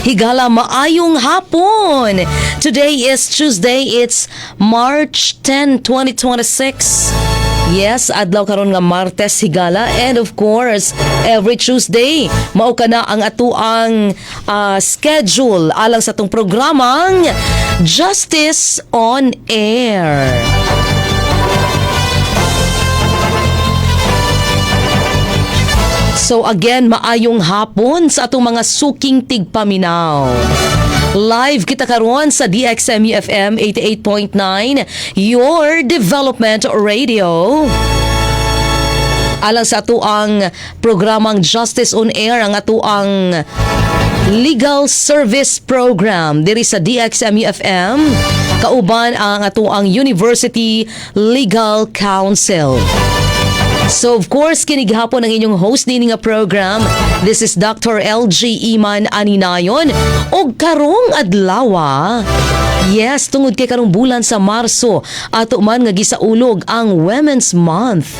Higala, maayong hapon. Today is Tuesday, it's March 10, 2026. Yes, adlaw karon nga Martes, higala, and of course, every Tuesday mao kana ang atuang schedule alang sa atong programang Justice on Air. So again, maayong hapon sa atong mga suking tigpaminaw. Live kita karon sa DXMU FM 88.9, your development radio. Alang sa atuang programang Justice on Air, ang atuang legal service program diri sa DXMU FM, kauban ang atuang University Legal Council. So of course, kini gihapon ang inyong host nini nga program. This is Dr. LG Iman Aninayon. Og karong adlaw, yes, tungod kay karong bulan sa Marso, ato man nga gisaulog ang Women's Month.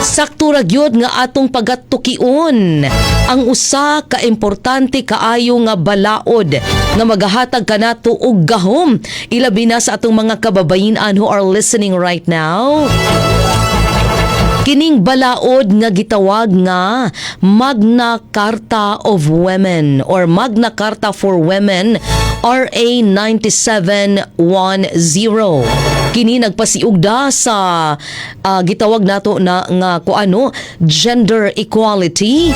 Sakto ra gyud nga atong pagatukion ang usa ka importante kaayo nga balaod nga magahatag kanato og gahom, ilabi na sa atong mga kababayen-an who are listening right now. Kining balaod nga gitawag nga Magna Carta of Women or Magna Carta for Women, RA 9710. Kini nagpasiugda sa gitawag nato na nga kuano, gender equality.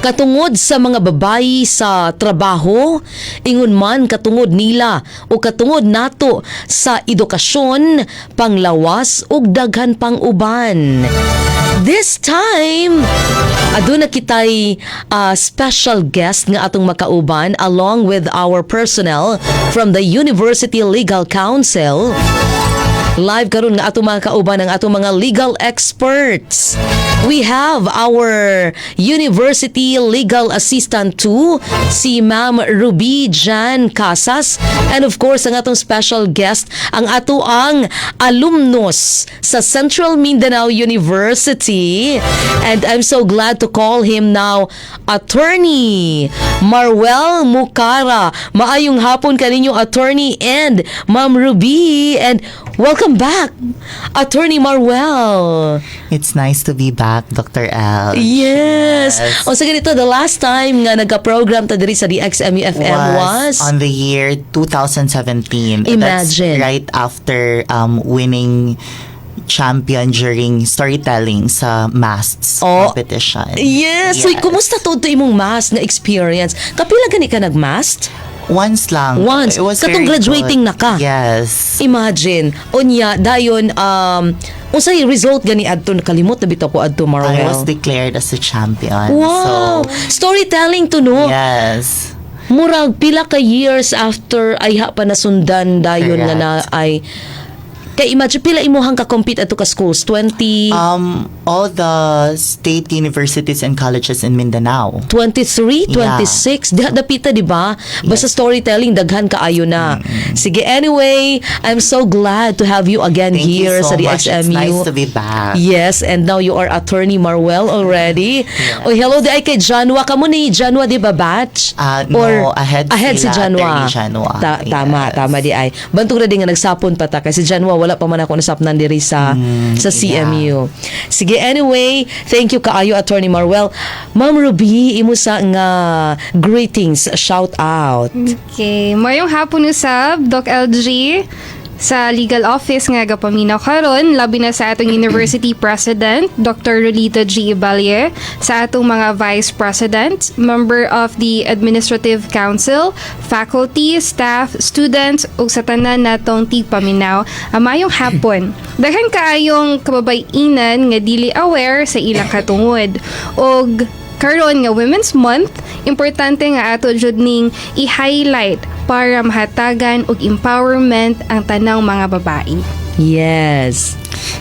Katungod sa mga babayi sa trabaho, ingon man katungod nila o katungod nato sa edukasyon, panglawas ug daghan pang uban. This time, aduna kitay special guest nga atong makauban along with our personnel from the University Legal Council. Live karon nga atong mga kauban ang atong mga legal experts. We have our University Legal Assistant 2, si Ma'am Ruby Jan Casas. And of course, ang atong special guest, ang ato ang alumnus sa Central Mindanao University. And I'm so glad to call him now, Attorney Marwel Mukara. Maayong hapon kaninyo, Attorney and Ma'am Ruby. And welcome back, Attorney Marwel. It's nice to be back, Dr. L. Yes. Yes. O sa ganito, the last time nga nagka-program ta diri sa DXMU FM was on the year 2017. Imagine. That's right after winning champion during storytelling sa MASTS competition. Yes. So, kumusta to imong MAST na experience? Kapila gani ka nag-MAST? Once lang. Once. It was Katong very graduating good. Na ka? Yes. Imagine. Unya, dayon, unsay result gani adto? Nakalimot na bitaw ko adto, Marwel. I was declared as a champion. Wow! So, Storytelling to, no? Yes. Murag pila ka years after ay ha pa nasundan dayon nga na Correct. ay kay imagine pila imuhang ka-compete adto ka schools, 20? All the state universities and colleges in Mindanao. 23, 26, diha dapita, di ba? Basta storytelling, daghan kaayo na. Sige, anyway, I'm so glad to have you again Thank here you so sa much. It's DXMU. nice to be back. Yes, and now you are Attorney Marwel already. Oh, hello di ay kay Janwa. Kamo ni Janwa, di ba, batch? Ah, no, ahead ahead si sila, Janwa. Attorney Janwa. Tama, Yes. tama di ay. Bantog na din nga nagsapon pa ta kasi Janwa wala pa man ako nasapnan diri sa CMU. Sige, anyway, thank you kaayo, Attorney Marwel. Ma'am Ruby, imo sa nga greetings, shout out. Okay. Mayong hapon usab, Doc LG, sa legal office nga gapaminaw karon, labi na sa atong University President, Dr. Rolito G. Ibalye, sa atong mga Vice President, member of the Administrative Council, faculty, staff, students, ug sa tanan natong tigpaminaw. Mayong hapon. Daghan kaayong kababayinan nga dili aware sa ilang katungod. Og karon nga Women's Month, importante nga ato jud ning i-highlight para mahatagan og empowerment ang tanang mga babae. Yes.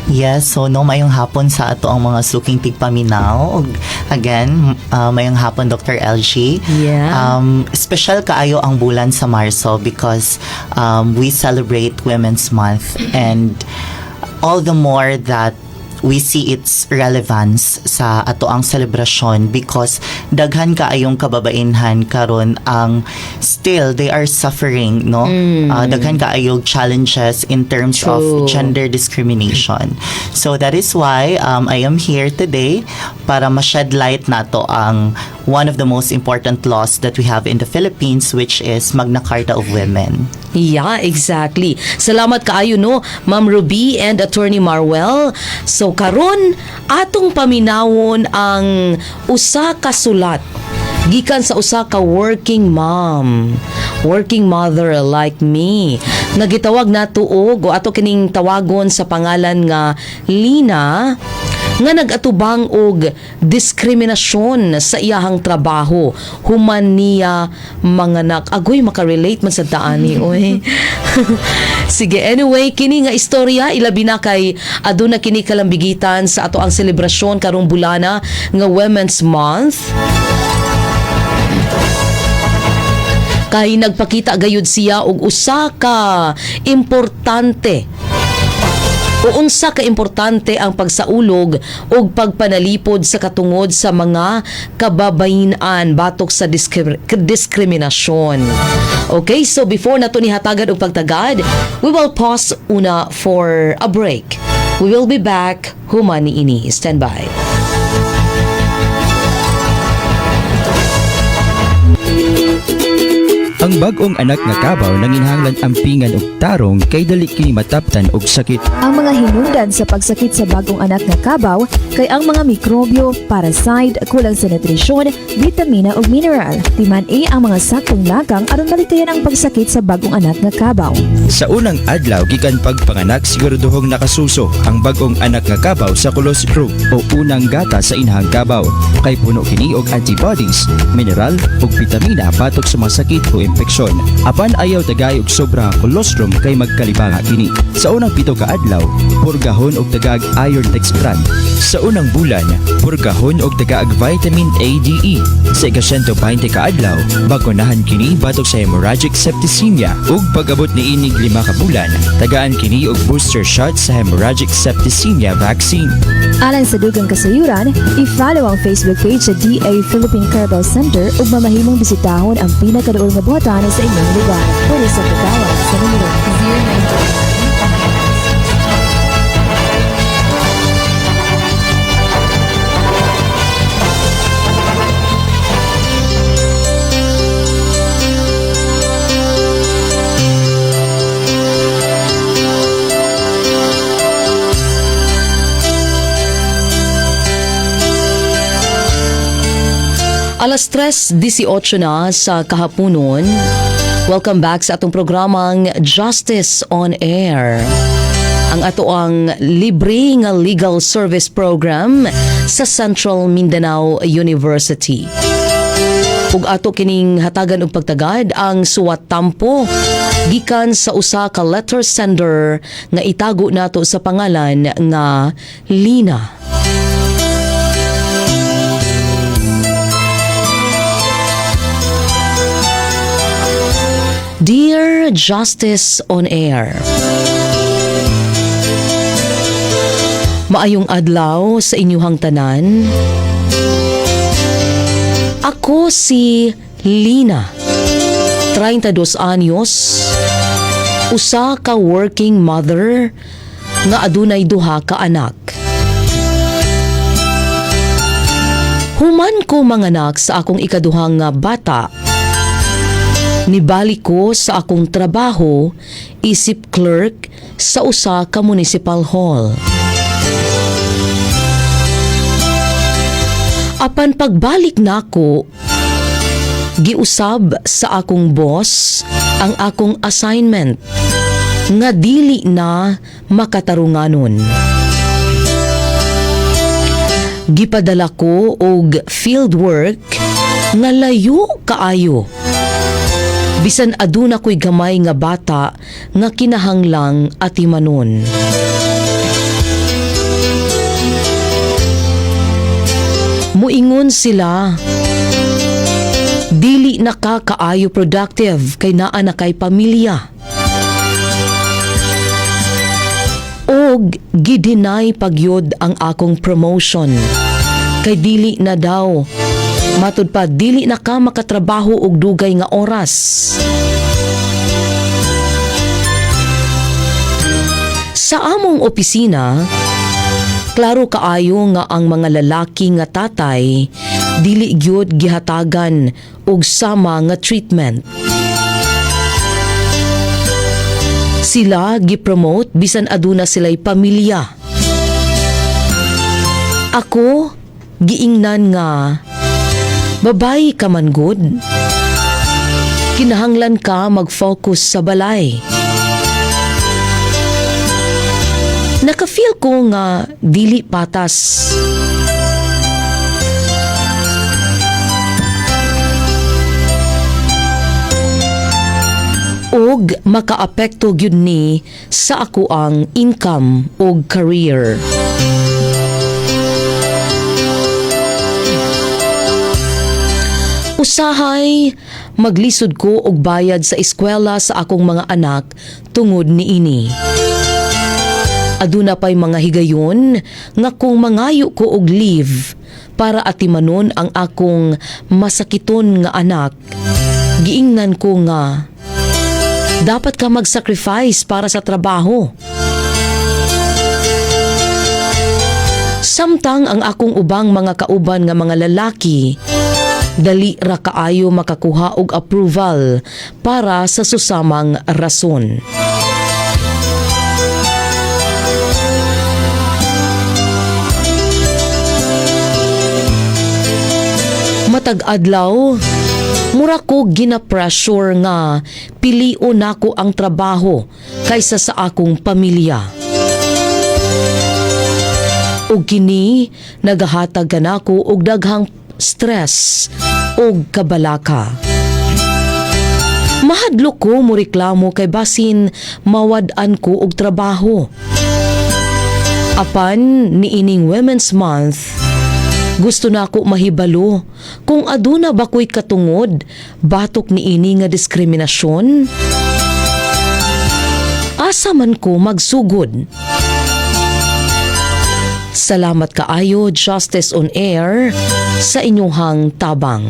Yes, so no, mayong hapon sa ato ang mga suking tigpaminaw. Ug again, mayong hapon, Dr. LG. Special kaayo ang bulan sa Marso because we celebrate Women's Month, and all the more that we see its relevance sa ato ang selebrasyon because daghan kaayong kababainhan karon ang still they are suffering, no? Daghan kaayong challenges in terms True. of gender discrimination. So that is why I am here today para ma-shed light nato ang one of the most important laws that we have in the Philippines, which is Magna Carta of Women. Yeah, exactly. Salamat kaayo, no, Ma'am Ruby and Attorney Marwell. So karon atong paminawon ang usa ka sulat gikan sa usa ka working mom, working mother like me. Nga gitawag nato og o ato kining tawagon sa pangalan nga Lina, nga nag-atubang og diskriminasyon sa iyahang trabaho human niya manganak. Agoy, makarelate man sa daani, oy. Sige, anyway, kini nga istorya ilabi na kay aduna kini kalambigitan sa ato ang selebrasyon karong bulana nga Women's Month. Kay nagpakita gayud siya og usa ka importante o unsa ka importante ang pagsaulog og pagpanalipod sa katungod sa mga kababayin-an batok sa diskriminasyon. Okay, so before nato ni hatagan og pagtagad, we will pause una for a break. We will be back human niini. Stand by. Ang bag-ong anak nga kabaw nanginhanglan ampingan og tarong kay dali kini mataptan og sakit. Ang mga hinungdan sa pagsakit sa bagong anak nga kabaw kay ang mga mikrobyo, parasite, kulang sa nutrisyon, bitamina ug mineral. Timan A ang mga saktong lakang aron malikayan ang pagsakit sa bagong anak nga kabaw. Sa unang adlaw gikan pagpanganak, siguraduhong nakasuso ang bag-ong anak nga kabaw sa colostrum o unang gata sa inahang kabaw kay puno kini og antibodies, mineral ug bitamina batok sa mga sakit o impeksyon. Apan ayaw tagay og sobra nga colostrum kay magkalibanga kini. Sa unang 7 ka adlaw, purgahon og tagag iron dextran. Sa unang bulan, purgahon og tagaag vitamin A, D, E. Sa ika-120 ka adlaw, bakunahan kini batok sa hemorrhagic septicemia ug pag-abot ni inig 5 ka bulan, tagaan kini og booster shot sa hemorrhagic septicemia vaccine. Alang sa dugang kasayuran, i-follow ang Facebook page sa DA Philippine Carabao Center ug mamahimong bisitahon ang pinakaduol nga buhatan sa inyong lugar. Pwede sa pagtawag sa numero 09 Alas 3:18 na sa kahaponon. Welcome back sa atong programang Justice on Air. Ang ato ang libre nga legal service program sa Central Mindanao University. Ug ato kining hatagan og pagtagad ang suwat tampo gikan sa usa ka letter sender nga itago nato sa pangalan nga Lina. Dear Justice on Air. Maayong adlaw sa inyuhang tanan. Ako si Lina, 32 anyos, usa ka working mother nga adunay duha ka anak. Human ko manganak sa akong ikaduhang nga bata, nibalik ko sa akong trabaho isip clerk sa usa ka municipal hall. Apan pagbalik nako, giusab sa akong boss ang akong assignment nga dili na makatarunganon. Gipadala ko og field work nga layo kaayo. Bisan aduna ko'y gamay nga bata nga kinahanglang atimanon. Muingon sila, dili na ka kaayo productive kay naa na kay pamilya. O Og gideny pagyud ang akong promotion. Kay dili na daw. Matud pa dili na ka makatrabaho og dugay nga oras. Sa among opisina, klaro kaayo nga ang mga lalaki nga tatay dili gyud gihatagan og sama nga treatment. Sila gipromote bisan aduna sila'y pamilya. Ako giingnan nga babayi ka man gud. Kinahanglan ka mag-focus sa balay. Naka-feel ko nga dili patas. Og makaapekto gyud ni sa ako ang income og career. Usahay, maglisod ko og bayad sa eskwela sa akong mga anak tungod niini. Aduna pa'y mga higayon nga kung mangayo ko og leave para atimanon ang akong masakiton nga anak, giingnan ko nga dapat ka mag-sacrifice para sa trabaho. Samtang ang akong ubang mga kauban nga mga lalaki, dali ra kaayo makakuha og approval para sa susamang rason. Matag adlaw, mura ko gina-pressure nga pilion nako ang trabaho kaysa sa akong pamilya. Ug kini nagahatag kanako og daghang stress ug kabalaka. Mahadlok ko moreklamo kay basin mawad-an ko og trabaho. Apan niining Women's Month, gusto na ako mahibalo kung aduna ba ko'y katungod batok niini nga diskriminasyon. Asa man ko magsugod? Salamat kaayo, Justice on Air, sa inyuhang tabang.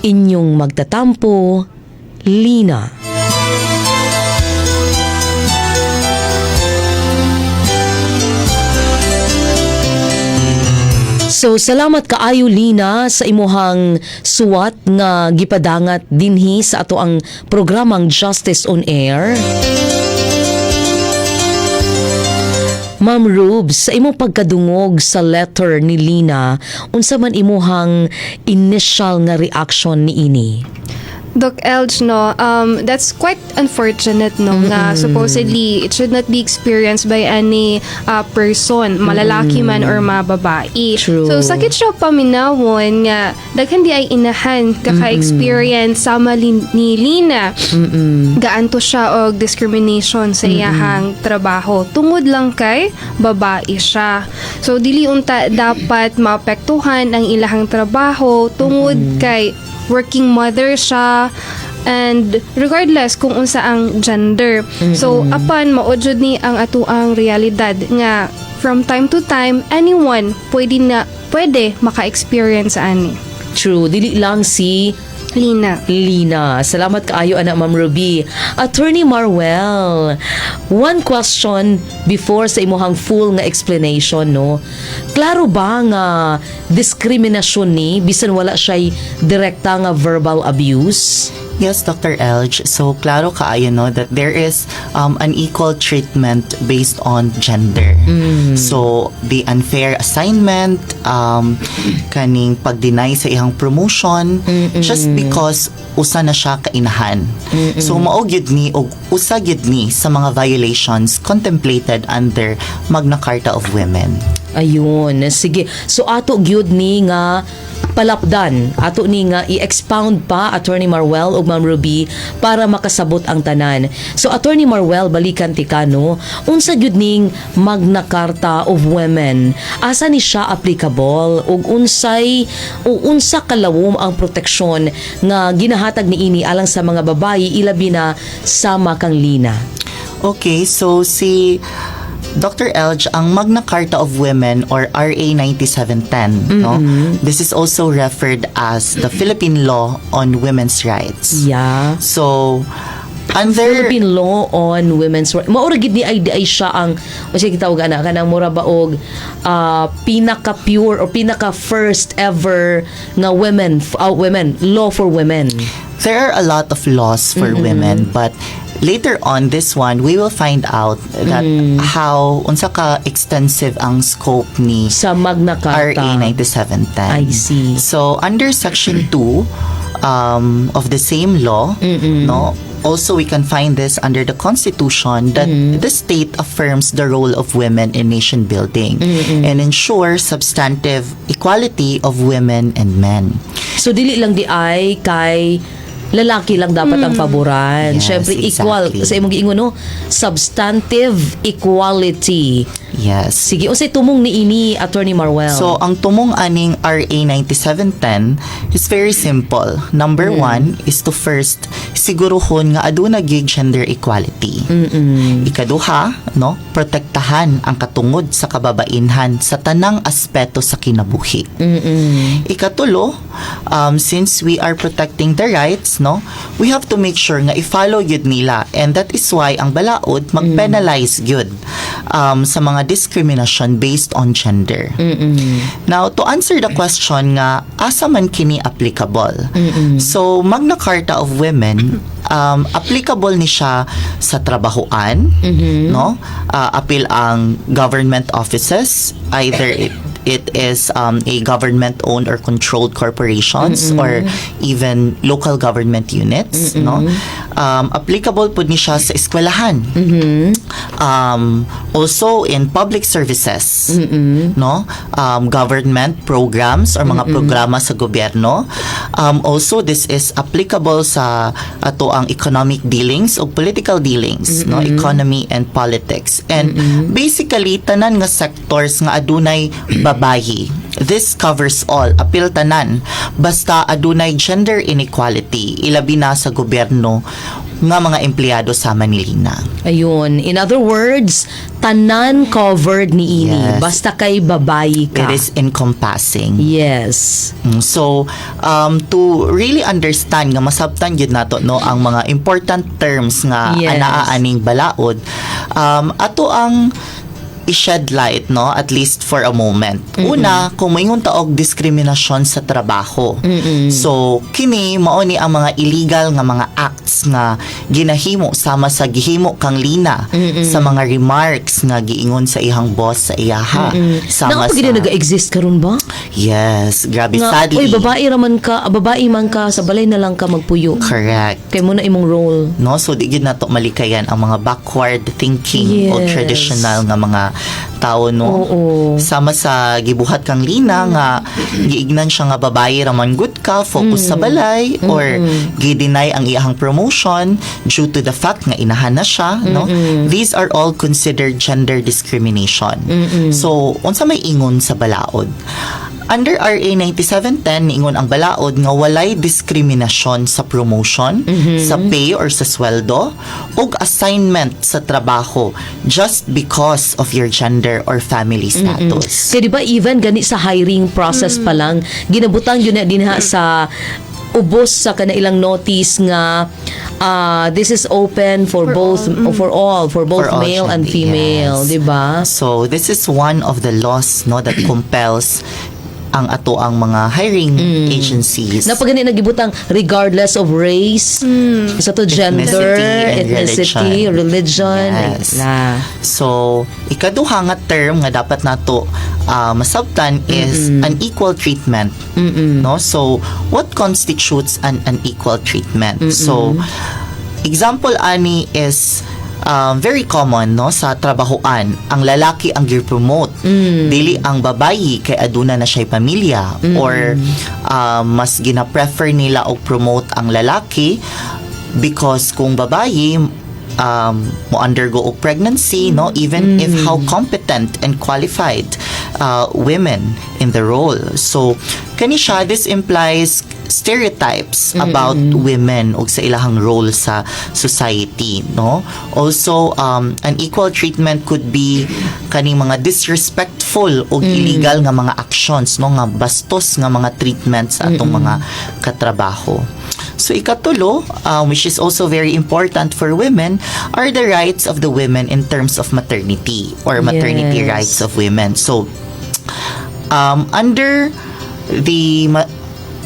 Inyong magtatampo, Lina. So salamat kaayo, Lina, sa imuhang suwat nga gipadangat dinhi sa ato ang programang Justice on Air. Ma'am Rubes, sa imong pagkadungog sa letter ni Lina, unsa man imuhang initial nga reaction niini? Doc Elge, no, that's quite unfortunate, no, nga supposedly it should not be experienced by any person, malalaki man or mababae. True. So, sakit siya paminawon nga daghan di ay inahan kaka-experience sama ni Lina. Gaanto siya og discrimination sa iyahang trabaho tungod lang kay babae siya. So, dili unta dapat maapektuhan ang ilahang trabaho tungod kay working mother siya and regardless kung unsa ang gender. So apan mao jud ni ang atuang realidad nga from time to time anyone pwede maka-experience ani. True, dili lang si Lina. Lina. Salamat kaayo ana, Ma'am Ruby. Attorney Marwell, one question before sa imuhang full nga explanation, no. Klaro ba nga diskriminasyon ni bisan wala siya'y direkta nga verbal abuse? Yes, Dr. Elge. So, klaro kaayo, no, that there is unequal treatment based on gender. So, the unfair assignment, kaning pag-deny sa iyang promotion, just because usa na siya ka inahan. So, mao gyud ni og usa gyud ni sa mga violations contemplated under Magna Carta of Women. Ayun, sige. So ato gyud ni nga palapdan, ato ni nga i-expound pa, Attorney Marwell ug Ma'am Ruby, para makasabot ang tanan. So Attorney Marwell, balikan ti ka, no. Unsa gyud ning Magna Carta of Women? Asa ni siya applicable ug unsay o unsa kalawom ang proteksyon nga ginahatag niini alang sa mga babayi, ilabi na sama kang Lina? Okay, so si Dr. Elge, ang Magna Carta of Women or RA 9710, no? This is also referred as the Philippine Law on Women's Rights. So, under Philippine Law on Women's Rights. Mao ra gid ni ay siya ang o siya gitawag ana kanang mura ba og pinaka pure or pinaka first ever nga women law for women. There are a lot of laws for women, but later on this one we will find out that how unsa ka extensive ang scope ni sa Magna Carta. RA 9710. I see. So under section 2 of the same law, no, also we can find this under the Constitution that the state affirms the role of women in nation building and ensures substantive equality of women and men. So dili lang diay kay lalaki lang dapat ang paboran. Yes, Syempre equal exactly. sa imong giingon, no, substantive equality. Yes. Sige, unsay tumong niini, Attorney Marwell? So, ang tumong aning RA 9710 is very simple. Number one is to first siguruhon nga aduna gyud gender equality. Ikaduha, no, protektahan ang katungod sa kababainhan sa tanang aspeto sa kinabuhi. Ikatulo, since we are protecting the rights, no, we have to make sure nga i-follow gyud nila, and that is why ang balaod mag-penalize gyud sa mga discrimination based on gender. Now, to answer the question nga asa man kini applicable. So, Magna Carta of Women, applicable ni siya sa trabahoan, no? Apil ang government offices, either it is a government owned or controlled corporations or even local government units, no? Applicable pud ni siya sa eskwelahan. Also in public services, no? Government programs or mga programa sa gobyerno. Also this is applicable sa ato ang economic dealings o political dealings, no? Economy and politics. And basically tanan nga sectors nga adunay babayi. This covers all, apil tanan basta adunay gender inequality, ilabi na sa gobyerno nga mga empleyado sa Manilina. Ayun. In other words, tanan covered ni ini. Yes. Basta kay babayi ka. It is encompassing. Yes. So, to really understand nga masabtan gyud nato, no, ang mga important terms nga anaa aning balaod, ato ang i-shed light, no, at least for a moment. Una, kung moingon ta og diskriminasyon sa trabaho. So, kini mao ni ang mga illegal nga mga acts nga ginahimo sama sa gihimo kang Lina, sa mga remarks nga giingon sa ihang boss sa iyaha. Sama Naa pa gyud nag-exist karon ba? Yes, grabe, Nga, sadly. uy, babae raman ka, babae man ka, sa balay na lang ka magpuyo. Correct. Kay mao na imong role. No, so di gyud nato malikayan ang mga backward thinking o traditional nga mga tao, no? Sama sa gibuhat kang Lina nga giignan siya nga babae raman gud ka, focus sa balay, or gi-deny ang iyahang promotion due to the fact nga inahan na siya, no? These are all considered gender discrimination. So unsa may ingon sa balaod? Under RA 9710, niingon ang balaod nga walay diskriminasyon sa promotion, sa pay or sa sweldo, ug assignment sa trabaho just because of your gender or family status. Kaya di ba even gani sa hiring process pa lang, ginabutang yun na dinha sa ubos sa kanailang notice nga this is open for both for all, for both For all male and gender, female, yes. di ba? So this is one of the laws, no, that compels ang ato ang mga hiring agencies. Na pag gani nagibutang regardless of race, sa to gender, Ethnicity and ethnicity, religion. Yes. Na. So, ikaduha nga term nga dapat nato masabtan is unequal treatment. No? So, what constitutes an unequal treatment? So, example ani is very common, no, sa trabahoan. Ang lalaki ang gi-promote, dili ang babayi kay aduna na siya'y pamilya, or mas gina-prefer nila og promote ang lalaki because kung babayi mo undergo og pregnancy, no, even if how competent and qualified women in the role. So kani siya, this implies stereotypes about women ug sa ilahang role sa society, no? Also, unequal treatment could be kaning mga disrespectful ug illegal nga mga actions, no, nga bastos nga mga treatment sa atong mga katrabaho. So ikatulo, which is also very important for women, are the rights of the women in terms of maternity or maternity rights of women. So under the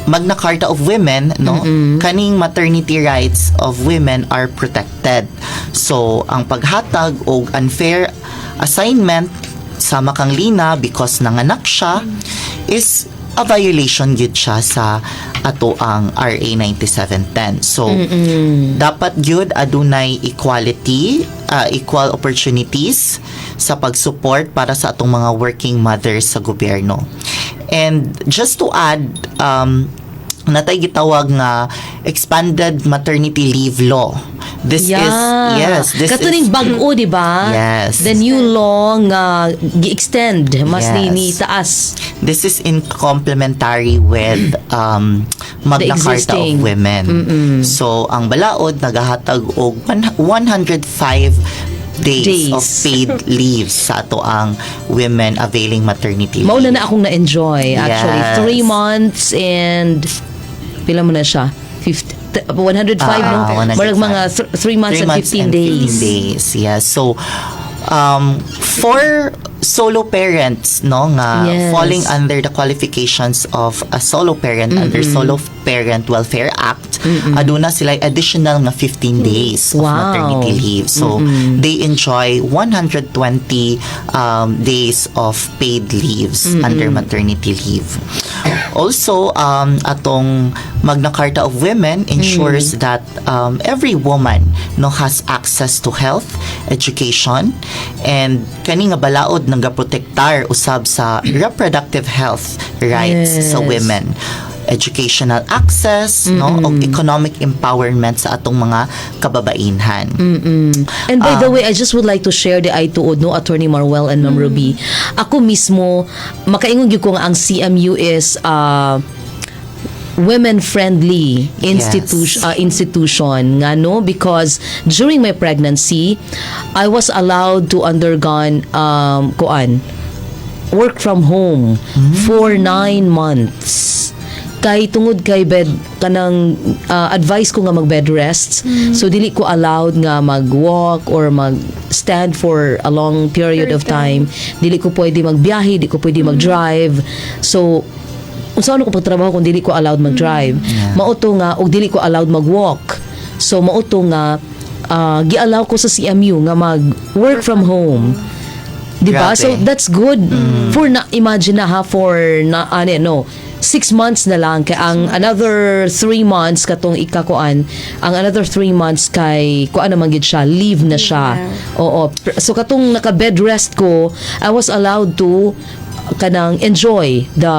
Magna Carta of Women, no, kaning maternity rights of women are protected. So, ang paghatag og unfair assignment sama kang Lina because nanganak siya is a violation gyud siya sa ato ang RA 9710. So, dapat gyud adunay equality, equal opportunities sa pag-support para sa atong mga working mothers sa gobyerno. And just to add, natay gitawag nga expanded maternity leave law. This is, yes, this Katuning is bag-o, di ba? Yes. The new law nga gi-extend mas ni taas. This is in complementary with Magna The Carta of existing. Women. So ang balaod nagahatag og 105 days, Days. of paid leaves sa ato ang women availing maternity leave. Mauna na akong na-enjoy actually. 3 months and pila mo na siya? 50, 105, no? Ah, 105. Murag mga 3 months 3 and months 15 and days. 15 days. Yes. So, for solo parents, no, nga falling under the qualifications of a solo parent under Solo Parent Welfare Act, aduna sila additional nga 15 days of maternity leave. So, they enjoy 120 days of paid leaves under maternity leave. Also, atong Magna Carta of Women ensures that every woman, no, has access to health, education, and kani nga balaod nagaprotektar usab sa reproductive health rights sa women, educational access, no, ug economic empowerment sa atong mga kababainhan. And by the way, I just would like to share the ay tuod, no, Attorney Marwell and Ma'am Ruby. Ako mismo, makaingon gyud ko nga ang CMU is women-friendly institution nga, no, because during my pregnancy I was allowed to undergone kuan, work from home for 9 months kay tungod kay bed kanang advice ko nga mag bed rest, so dili ko allowed nga mag walk or mag stand for a long period of time. Dili ko pwede magbiyahe, di ko pwede mag-drive. So unsa ko pagtrabaho kung dili ko allowed mag-drive? Mao to nga og dili ko allowed mag-walk. So mao to nga gi-allow ko sa CMU nga mag work from home. Di ba? Grabe. So that's good. For na imagine na ha, for na ano, no, 6 months na lang kay ang another 3 months katong ikakuan, ang another 3 months kay kuan naman gid siya, leave na siya. Oo. So katong naka bed rest ko, I was allowed to kanang enjoy the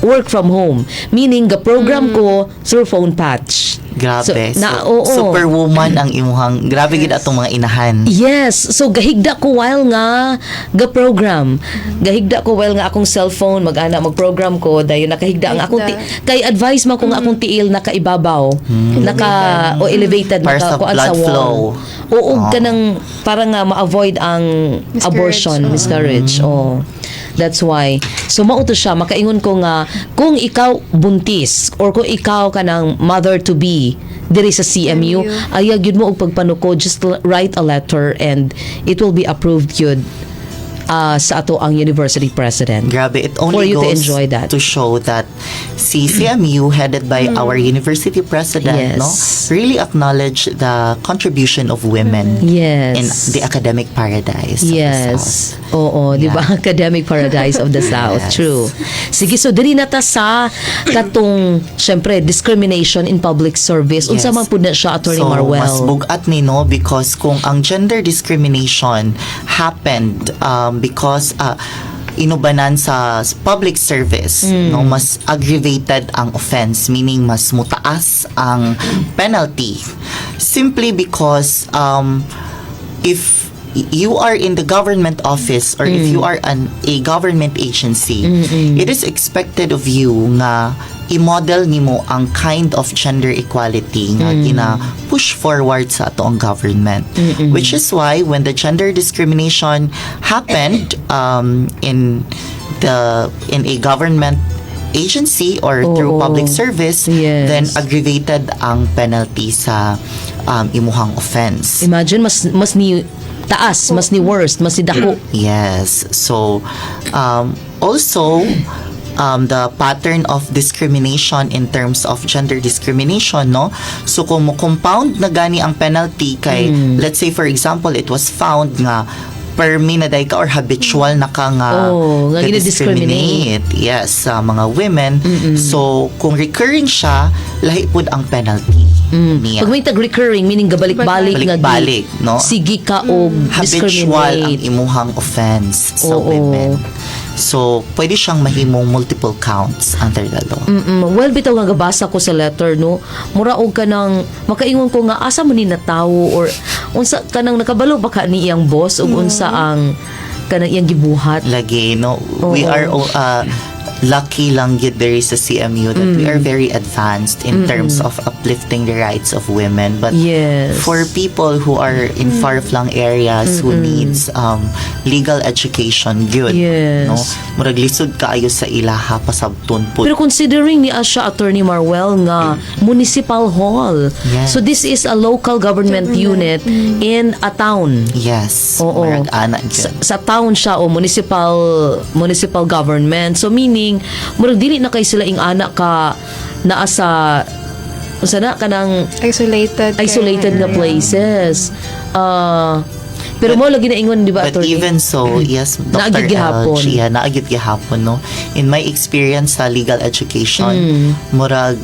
work from home, meaning the program ko through phone patch. Grabe. So, na, So, oo. superwoman ang imuhang, grabe gid atong mga inahan. Yes. So gahigda ko while nga ga-program. Gahigda ko while nga akong cellphone mag-ana, mag-program ko dayon nakahigda ang akong kay advice man ko nga akong tiil nakaibabaw, naka o elevated, Para naka sa kuan blood sa wall. flow. Oo, kanang para nga ma-avoid ang Miscarriage, abortion, oo. Miscarriage. Oh. That's why. So mao to siya, makaingon ko nga kung ikaw buntis or kung ikaw kanang mother to be diri sa CMU, CMU. Ayaw gyud mo og pagpanuko, just write a letter and it will be approved gyud sa ato ang university president. Grabe, it For only you to goes enjoy that. To show that si CMU, headed by our university president, no, really acknowledge the contribution of women in the academic paradise of the South. Oo, di ba? Academic paradise of the South. True. Sige, so diri na ta sa katong syempre discrimination in public service. Unsa man pud na siya, Attorney So, Marwell? mas bugat ni, no, because kung ang gender discrimination happened because inubanan sa public service, no, mas aggravated ang offense, meaning mas mutaas ang penalty simply because if you are in the government office or if you are an a government agency, it is expected of you nga i-model nimo ang kind of gender equality nga gina push forward sa atoang government. Which is why when the gender discrimination happened in a government agency or through public service, then aggravated ang penalty sa imuhang offense. Imagine, mas ni taas, mas ni worst, mas ni dako. Yes. So, also, the pattern of discrimination in terms of gender discrimination, no? So, kung mo compound na gani ang penalty kay, let's say, for example, it was found nga permi na diay ka or habitual na ka nga Oh, nga gina-discriminate. ga-discriminate. Yes, sa mga women. So, kung recurring siya, lahi pud ang penalty niya. Pag may tag recurring, meaning gabalik-balik nga Balik-balik, no? Sige ka og Habitual ang discriminate. imuhang offense sa women. So, pwede siyang mahimong multiple counts under the law. Well, bitaw nga gabasa ko sa letter, no. Mura og kanang makaingon ko nga asa man ni natawo or unsa kanang nakabalo ba ka ni iyang boss ug unsa ang kanang iyang gibuhat. Lagi, no? We are lucky lang gyud there is a CMU that we are very advanced in terms of uplifting the rights of women. But for people who are in far-flung areas who needs legal education, gyud, no? Murag lisod kaayo sa ilaha pasabton pud. Pero considering ni Asha, Attorney Marwell, nga municipal hall. So this is a local government unit in a town. Yes. Oo. Murag ana gyud. Sa town siya o municipal government. So meaning murag dili na kay sila ing ana ka naa sa unsa na kanang Isolated. Isolated nga area. Places. Ah, pero mo lagi na ingon, di ba, But attorney? Even so, yes, Dr. Naa gyud gihapon. LG, yeah, naa gyud gihapon, no? In my experience sa legal education, murag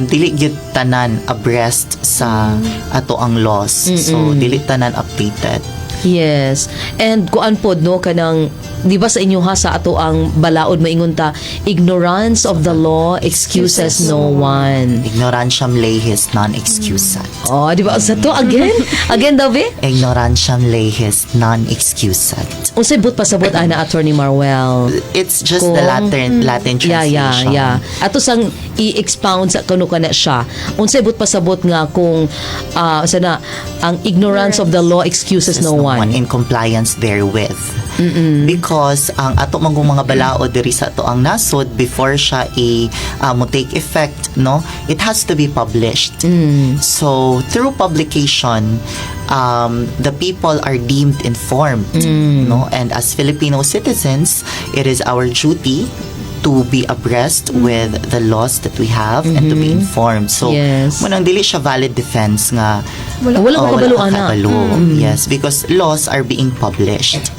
dili gyud tanan abreast sa ato ang laws. So, dili tanan updated. Yes. And kuan pod, no, kanang di ba sa inyo ha, sa ato ang balaod maingon ta, ignorance of the law excuses no one. Ignorantiam legis non excusat. Oh, di ba? Sa to again? Again daw be? Ignorantiam legis non excusat. Unsay but pasabot ana, Attorney Marwell? It's just the Latin translation. Yeah. Ato sang i-expound sa kuno kana siya. Unsay but pasabot nga kung sana ang ignorance of the law excuses no one. In compliance therewith. Because ang ato mangong mga balaod diri sa ato ang nasod, before siya i mo take effect, no, it has to be published. So through publication, the people are deemed informed, no, and as Filipino citizens, it is our duty to be abreast with the laws that we have and to be informed. So, munang dili siya valid defense nga Wala oh, ko kabalo, wala ka ana. kabalo. Yes, because laws are being published.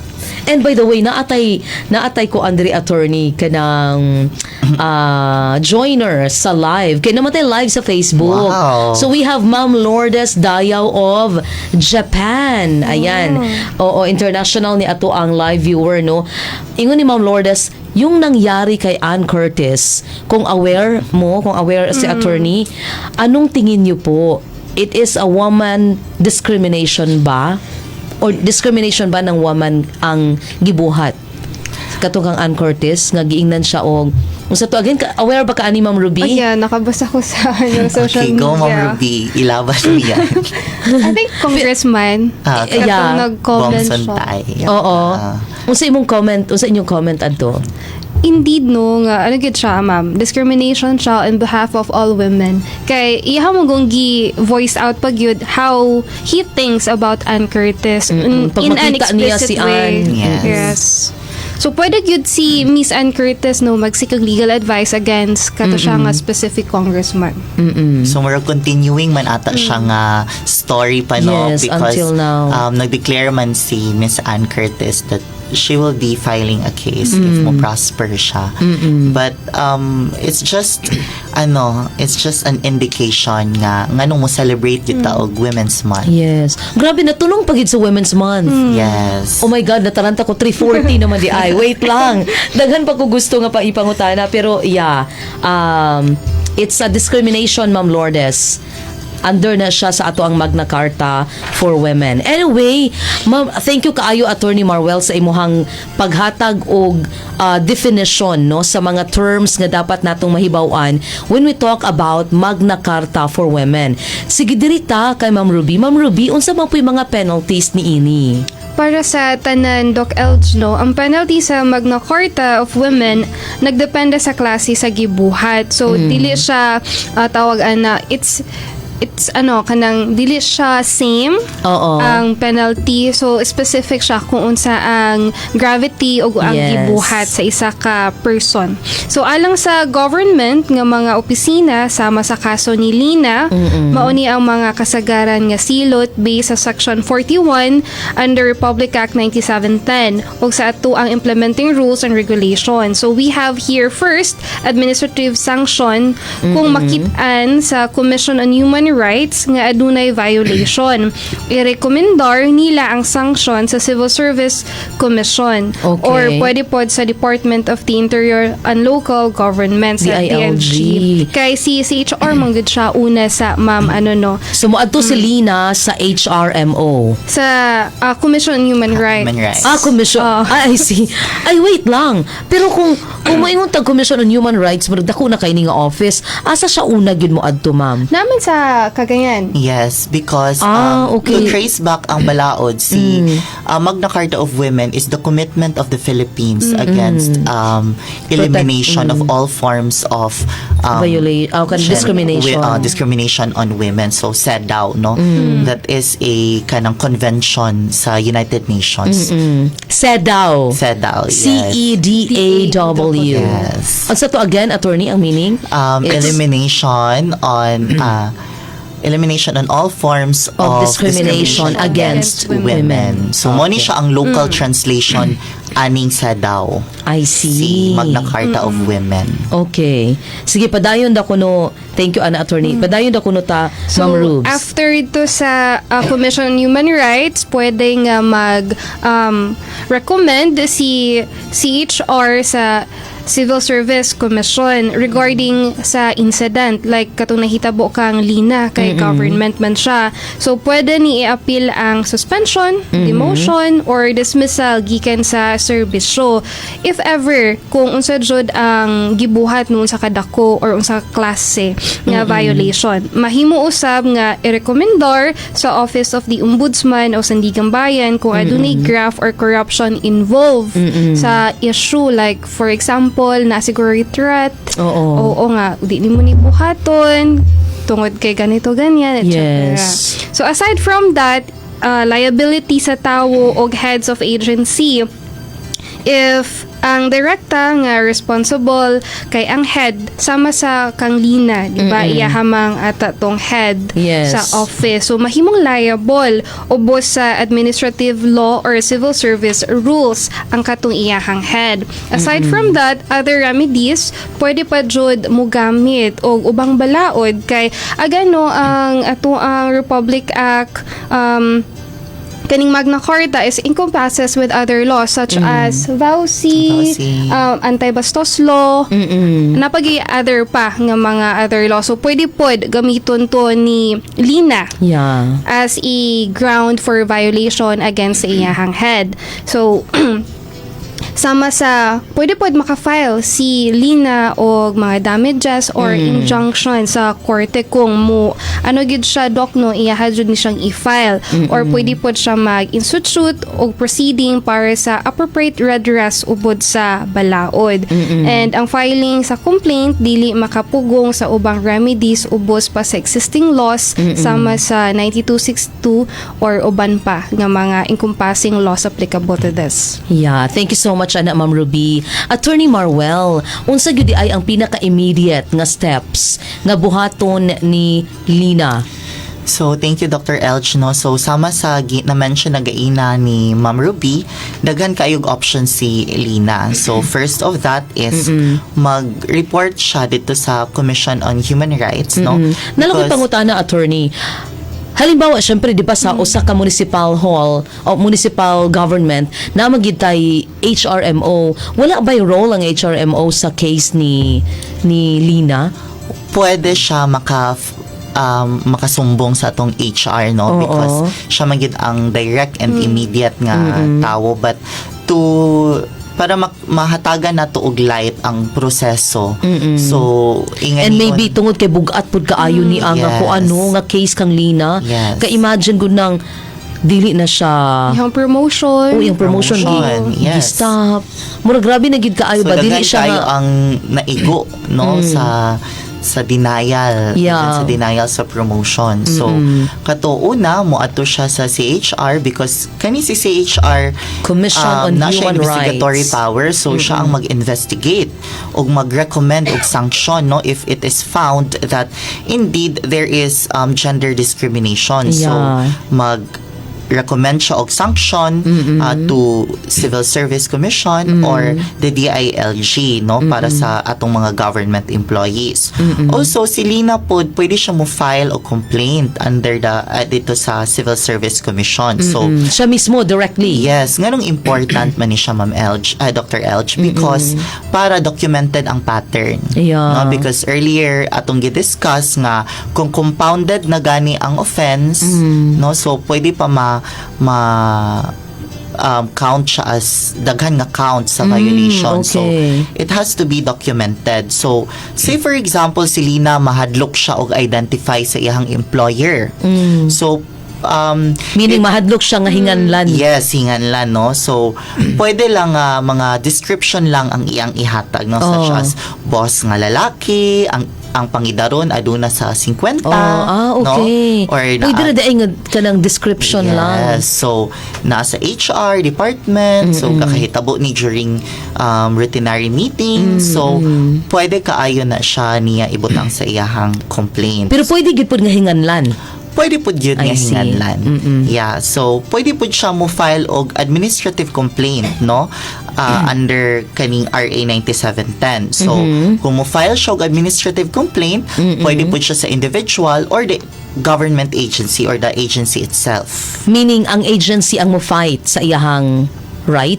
And by the way, naatay ko Andre, attorney, kanang joiner sa live. Kay namatay live sa Facebook. So we have Ma'am Lourdes Dayaw of Japan. Ayan. Oo, international ni ato ang live viewer, no. Ingon ni Ma'am Lourdes, yung nangyari kay Ann Curtis, kung aware mo, kung aware si attorney, anong tingin niyo po? It is a woman discrimination ba? Or discrimination ba ng woman ang gibuhat? Katong kang Ann Curtis nga giingnan siya og unsa to again aware ba ka ani, Ma'am Ruby? Oh, yeah, nakabasa ko sa ano, social Okay, go, Ma'am media. Ruby. Ilaban mo yan. I think congressman. Ah, Katong nag-comment Bong siya. Suntay. Oo. Ah. Unsa imong comment, unsa inyong comment adto? Indeed, no, nga, ano gyud siya, ma'am, discrimination siya on behalf of all women. Kay, iya mo kung gi voice out pag yun, how he thinks about Ann Curtis Pag in an makita niya explicit si way. Ann. Yes. Yes. So, pwede gyud si Miss Ann Curtis, no, mag-seek og legal advice against kato siya nga specific congressman. So, murag continuing man ata siya nga story pa, no? Yes, because until now. Nag-declare man si Miss Ann Curtis that she will be filing a case if mo prosper siya. But it's just ano, it's just an indication nga nganong mo celebrate gyud ta og Women's Month. Yes. Grabe na tunong pagid sa Women's Month. Yes. Oh my God, nataranta ko 3:40 naman di ay. Wait lang. Daghan pa ko gusto nga pa ipangutana pero yeah. It's a discrimination, Ma'am Lourdes. Under na siya sa ato ang Magna Carta for Women. Anyway, ma'am, thank you kaayo, Attorney Marwell, sa imuhang paghatag og definition, no, sa mga terms nga dapat natong mahibaw-an when we talk about Magna Carta for Women. Sige, diri ta kay Ma'am Ruby. Ma'am Ruby, unsa man po'y mga penalties niini? Para sa tanan, Doc Elge, no, ang penalty sa Magna Carta of Women nagdepende sa klase sa gibuhat. So, dili siya tawag ana, it's ano, kanang dili siya same Oo. ang penalty. So, specific siya kung unsa ang gravity o ang gibuhat sa isa ka person. So, alang sa government nga mga opisina, sama sa kaso ni Lina, mao ni ang mga kasagaran nga silot based sa Section 41 under Republic Act 9710 ug sa ato ang implementing rules and regulations. So, we have here first administrative sanction kung makit-an sa Commission on Human Rights nga adunay violation. I-rekomendar nila ang sanction sa Civil Service Commission or pwede pod sa Department of the Interior and Local Government, sa DILG. DILG. Kay si CHR man gud siya una sa, ma'am, ano, no? So moadto si Lina sa HRMO. Sa Commission on Human Rights. Human Rights. Ah, commission. Ah. Ah, I see. Ay, wait lang. Pero kung moingon tag Commission on Human Rights, murag dako na kay ni nga office. Asa siya una gyud mo adto, ma'am? Naman sa Cagayan. Yes, because to trace back ang balaod, si Magna Carta of Women is the commitment of the Philippines against elimination of all forms of discrimination. Discrimination on women. So, CEDAW, no? That is a kanang convention sa United Nations. CEDAW. CEDAW, yes. CEDAW. Yes. Unsa to again, attorney, ang meaning? Elimination on all forms Of of discrimination against women. Women. So mo ni siya ang local translation aning CEDAW. I see. Si Magna Carta of Women. Okay. Sige, padayon da kuno. Thank you, ana, attorney. Padayon da kuno ta, So, Ma'am Rubes. After ito sa Commission on Human Rights, pwede nga mag recommend si CHR sa Civil Service Commission regarding sa incident, like katong nahitabo kang Lina, kay government man siya. So pwede ni i-appeal ang suspension, demotion or dismissal gikan sa serbisyo if ever kung unsa jud ang gibuhat noon sa kadako or unsa klase nga violation. Mahimo usab nga i-rekomendar sa Office of the Ombudsman o Sandigan Bayan kung adunay graft or corruption involved sa issue, like for example na siguro threat. Oo nga, di nimo ni buhaton tungod kay ganito, ganyan, etc. So aside from that, liability sa tawo og heads of agency if ang direkta nga responsible kay ang head, sama sa kang Lina, di ba, iyahamang ata tong head sa office, so mahimong liable ubos sa administrative law or civil service rules ang katong iyahang head. Aside from that, other remedies, pwede pa jud mugamit og ubang balaod kay agano ang ato ang Republic Act, kaning Magna Carta is encompasses with other laws such as VAWC, VAWC. Anti-bastos law, napagi other pa nga mga other law. So pwede pod gamiton to ni Lina as a ground for violation against sa iyahang head. So sama sa pwede pod maka-file si Lina og mga damages or injunction sa korte kung mo ano gid siya, doc, no, iyaha jud ni siyang i-file or pwede pod siya mag-institute og proceeding para sa appropriate redress ubod sa balaod. And ang filing sa complaint dili makapugong sa ubang remedies ubos pa sa existing laws sama sa 9262 or uban pa nga mga encompassing laws applicable to this. Yeah, thank you so much, ana, Ma'am Ruby. Attorney Marwell, unsa gyud ay ang pinaka-immediate nga steps nga buhaton ni Lina? So, thank you, Dr. Elch, no? So, sama sa na-mention na gaina ni Ma'am Ruby, daghan kayog option si Lina. So, first of that is mag-report siya dito sa Commission on Human Rights, no? Nalakoy pangutana, attorney. Halimbawa, syempre, di ba sa usa ka municipal hall o municipal government na magitay HRMO, wala ba'y role ang HRMO sa case ni Lina? Pwede siya maka makasumbong sa atong HR, no, because siya man gyud ang direct and immediate nga tawo, but to para mahatagan nato og light ang proseso. So ingan And maybe tungod kay bugat pud kaayo ni ang kung ano nga case kang Lina. Kay imagine gud nang dili na siya Yung promotion. O yung promotion, Promotion, yes. gi-stop. Mura grabe na gid kaayo So ba dili daghan siya kaayo nga ang naigo, no, sa denial, sa denial sa promotion. So kato una mo adto siya sa CHR because kani si CHR Commission on na siya Human investigatory Rights. Power, so siya ang mag-investigate ug mag-recommend og sanction, no, if it is found that indeed there is gender discrimination. So mag recommend siya og sanction to Civil Service Commission or the DILG, no, para sa atong mga government employees. Also si Lina pod pwede siya mo file og complaint under the dito sa Civil Service Commission. So Siya mismo directly. Yes, nganong important man ni siya, Ma'am Elge, Dr. Elge, because para documented ang pattern. No, because earlier atong gi-discuss nga kung compounded na gani ang offense, no, so pwede pa ma, ma count siya as daghan nga count sa violation. So it has to be documented. So say for example si Lina mahadlok siya og identify sa iyang employer. So Meaning mahadlok siya nga hinganlan. Yes, hinganlan, no? So, pwede lang mga description lang ang iyang ihatag, no? Such as boss nga lalaki, ang pangidaron aduna sa 50, Oh, ah, okay. no? Or Pwede na diay nga kanang description lang. Yes. So, nasa HR department. So, kakahitabo ni during routinary meeting. So, pwede kaayo na siya niya ibutang sa iyahang complaint. Pero pwede gid pud nga hinganlan. Pwede pud yun I nga see. hinganlan. Yeah, so pwede pud siya mo file og administrative complaint, no? Under kaning RA 9710. So, kung mo file siya og administrative complaint, pwede pud siya sa individual or the government agency or the agency itself. Meaning ang agency ang mo fight sa iyahang right.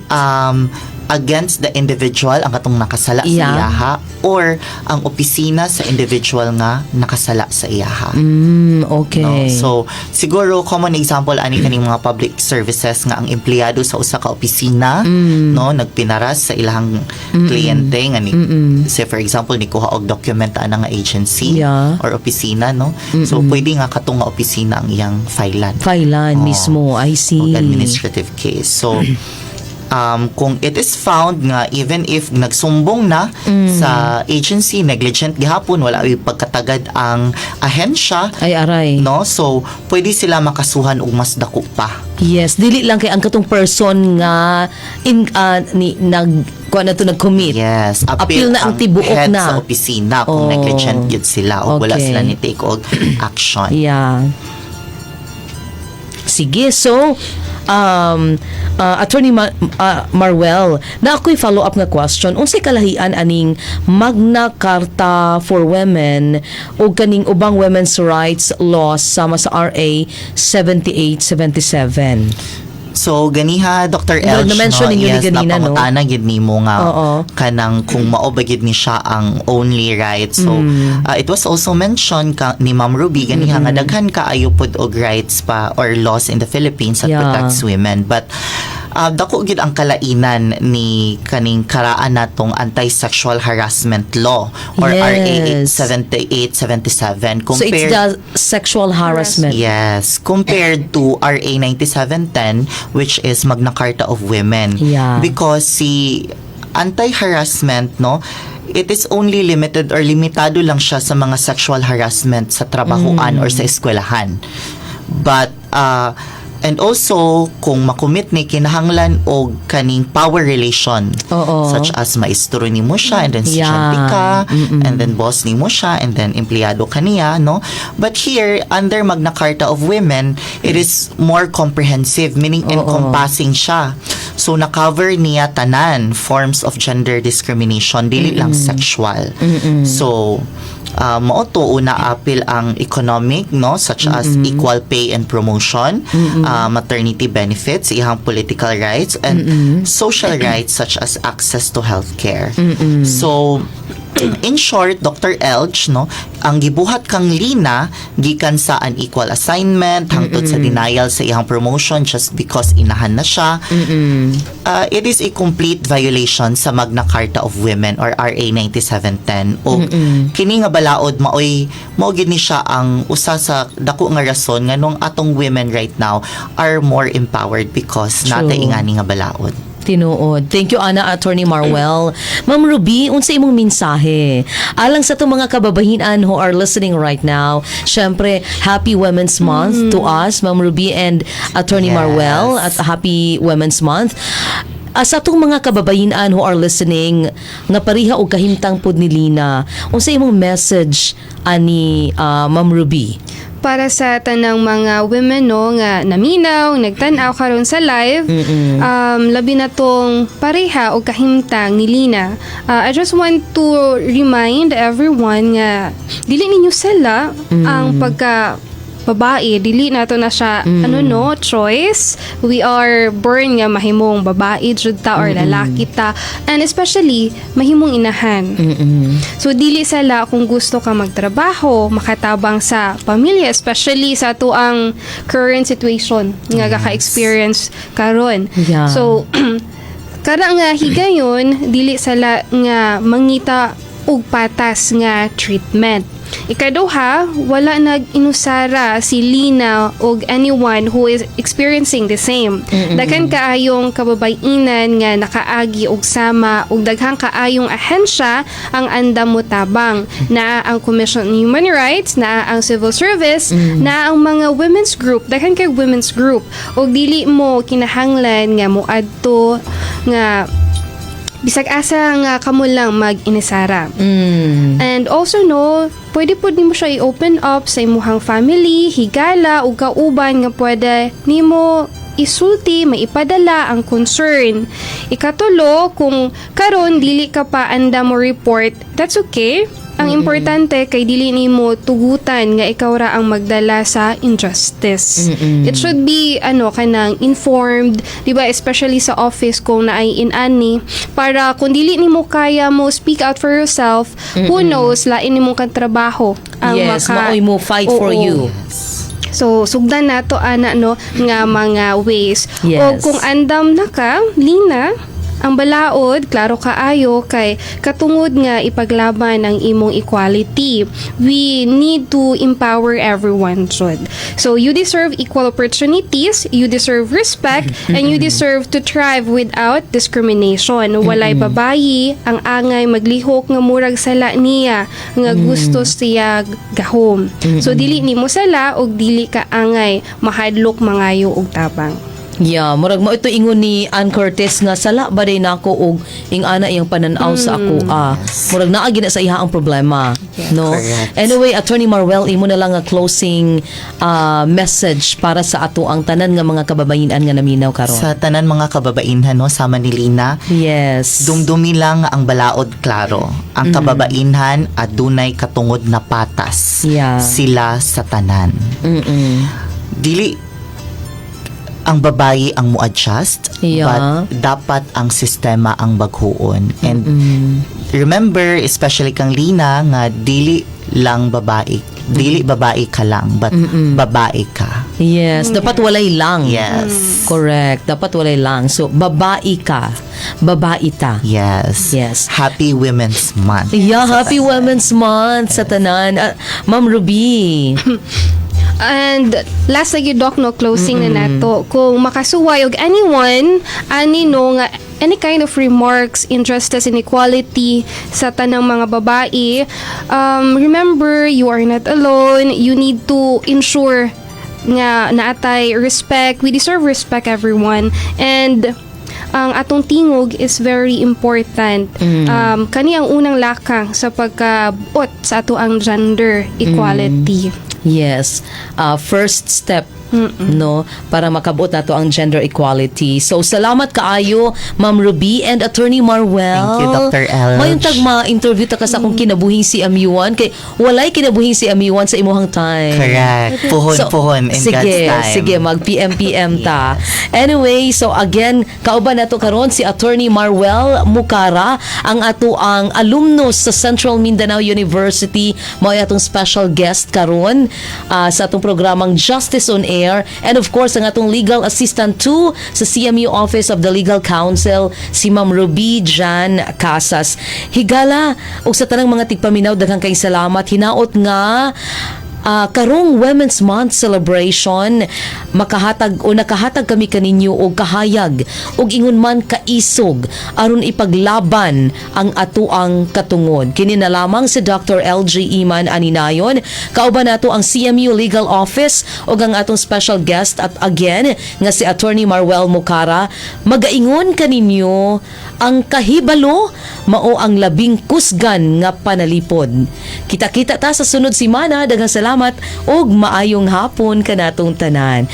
Against the individual ang katong nakasala sa iyaha or ang opisina sa individual nga nakasala sa iyaha. No? So, siguro common example ani kaning mga public services nga ang empleyado sa usa ka opisina, no, nagpinaras sa ilang kliyente nga ni, say for example, ni kuha og document ana nga agency or opisina, no. So pwede nga katong nga opisina ang iyang filean. Filean Oo. mismo. I see. Og administrative case. So kung it is found nga even if nagsumbong na sa agency, negligent gihapon, wala ay pagkatagad ang ahensya, Ay aray. no, so pwede sila makasuhan og mas dako pa. Yes, dili lang kay ang katong person nga in ni nag kuan na to, nag-commit. Yes, Appeal na ang tibuok head na. sa opisina kung negligent gyud sila o wala sila ni take og action. Yeah. Sige, so Attorney Marwell, na ako'y follow-up nga question. Unsay kalahian aning Magna Carta for Women o kaning ubang women's rights laws sama sa RA 7877? So ganiha, Dr. Murag Elch, na-mention no, ninyo ni yes, ganina, no? napangutana gid nimo nga kanang kung mao ba gid ni siya ang only right. So it was also mentioned ni Ma'am Ruby ganiha nga daghan kaayo pud og rights pa or laws in the Philippines that protects women. But dako gid ang kalainan ni kaning karaan natong anti-sexual harassment law or RA 7877 So it's compared the sexual harassment. Yes, compared to RA 9710, which is Magna Carta of Women. Because si anti-harassment, no, it is only limited or limitado lang siya sa mga sexual harassment sa trabahuan or sa eskwelahan. But and also kung makomit ni kinahanglan og kaning power relation such as maestro nimo siya and then estudyante ka and then boss nimo siya and then empleyado ka niya, no? But here under Magna Carta of Women, it is more comprehensive, meaning encompassing siya. So na-cover niya tanan forms of gender discrimination, dili lang sexual. So mao to, una apil ang economic, no, such as equal pay and promotion, maternity benefits, ihang political rights and social rights such as access to healthcare. So in short, Dr. Elch, no, ang gibuhat kang Lina gikan sa unequal assignment hangtod sa denial sa iyang promotion just because inahan na siya. It is a complete violation sa Magna Carta of Women or RA 9710. O kini nga balaod maoy mao gid ni siya ang usa sa dako nga rason nganong atong women right now are more empowered because natay ingani nga balaod. Tinuod. Thank you, Ana, Attorney Marwell. Ma'am Ruby, unsa imong mensahe alang sa atong mga kababahinan who are listening right now? Syempre, Happy Women's Month to us, Ma'am Ruby and Attorney Marwell, at Happy Women's Month. Sa atong mga kababahinan who are listening nga pareha og kahimtang pod ni Lina, unsa imong message ani, Ma'am Ruby? Para sa tanang mga women, no, nga naminaw, nagtan-aw karon sa live, labi na tong pareha og kahimtang ni Lina. I just want to remind everyone nga dili ninyo sala ang pagka babae. Dili nato na siya ano, no, choice. We are born nga mahimong babae jud ta or lalaki ta, and especially mahimong inahan. So dili sala kung gusto ka magtrabaho, makatabang sa pamilya, especially sa atoang current situation nga gaka-experience karon. So kara nga higayon, dili sala nga mangita og patas nga treatment. Ikaduha, wala nag-inusara si Lina og anyone who is experiencing the same. Daghan kaayong kababayinan nga nakaagi og sama og daghang kaayong ahensya ang andam mo tabang. Naa ang Commission on Human Rights, naa ang civil service, naa ang mga women's group, daghan kay women's group, og dili mo kinahanglan nga moadto nga bisag asa nga kamo lang mag-inisara. And also, no, pwede po nimo siya i-open up sa imuhang family, higala ug kauban nga pwede nimo isulti, maipadala ang concern. Ikatulo, kung karon dili ka pa andam mo report, that's okay. Ang importante kay dili nimo tugutan nga ikaw ra ang magdala sa injustice. It should be ano, kanang informed, di ba, especially sa office kung naay inani, para kung dili nimo kaya mo speak out for yourself, who knows, lain nimong katrabaho ang maka Maoy mo fight for you. So, sugdan nato ana, no, nga mga ways. O kung andam na ka, Lina, ang balaod, klaro kaayo kay katungod nga ipaglaban ang imong equality. We need to empower everyone jud. So, you deserve equal opportunities, you deserve respect, and you deserve to thrive without discrimination. Walay babayi ang angay maglihok nga murag sala niya nga gusto siya gahom. So dili nimo sala og dili ka angay mahadlok mangayo og tabang. Yeah, murag mao ito ingon ni Ann Curtis nga sala ba day nako og ing-ana iyang pananaw sa ako ah. Murag naa gina sa iha ang problema, no? Correct. Anyway, Attorney Marwell, imo na lang ang closing message para sa ato ang tanan nga mga kababayinan nga naminaw karon. Sa tanan mga kababainhan, no, sama ni Lina, dumdumi lang ang balaod klaro. Ang kababainhan adunay katungod na patas. Sila sa tanan. Dili ang babayi ang mo-adjust, but dapat ang sistema ang baghuon. And remember, especially kang Lina, nga dili lang babae, dili babae ka lang, but babae ka. Yes, dapat walay lang. Correct. Dapat walay lang. So, babae ka. Babae ta. Yes. Happy Women's Month. Yeah, Happy Women's Month sa tanan. Ma'am Ruby. And last na gyud, Doc, no, closing na nato. Kung makasuway og anyone ani, no, nga any kind of remarks, injustice, inequality sa tanang mga babae, remember you are not alone. You need to ensure nga naatay respect. We deserve respect, everyone. And ang atong tingog is very important. Kani ang unang lakang sa pagkabuot sa ato ang gender equality. Yes. First step No, para makabot nato ang gender equality. So salamat kaayo, Ma'am Ruby and Attorney Marwell. Thank you, Dr. Elge. Mayong tag ma-interview ta ka sa akong kinabuhing CMU1 kay walay kinabuhing CMU1 sa imuhang time. Correct. Puhon, So, puhon in sige, God's time. sige, mag PM-PM ta. Anyway, so again, kauban nato karon si Attorney Marwell Mukara, ang ato ang alumnus sa Central Mindanao University, mao atong special guest karon sa atong programang Justice on Air, and of course ang atong legal assistant 2 sa CMU Office of the Legal Counsel, si Ma'am Ruby Jan Casas. Higala ug sa tanang mga tigpaminaw, daghang kay salamat. Hinaot nga karong Women's Month celebration makahatag o nakahatag kami kaninyo og kahayag ug ingon man kaisog aron ipaglaban ang atoang katungod. Kini na lamang si Dr. LG Iman Aninayon. Kauban nato ang CMU Legal Office ug ang atong special guest at again nga si Attorney Marwell Mukara. Magaingon kaninyo, ang kahibalo mao ang labing kusgan nga panalipod. Kita-kita ta sa sunod simana. Daghang salamat ug maayong hapon kanatong tanan.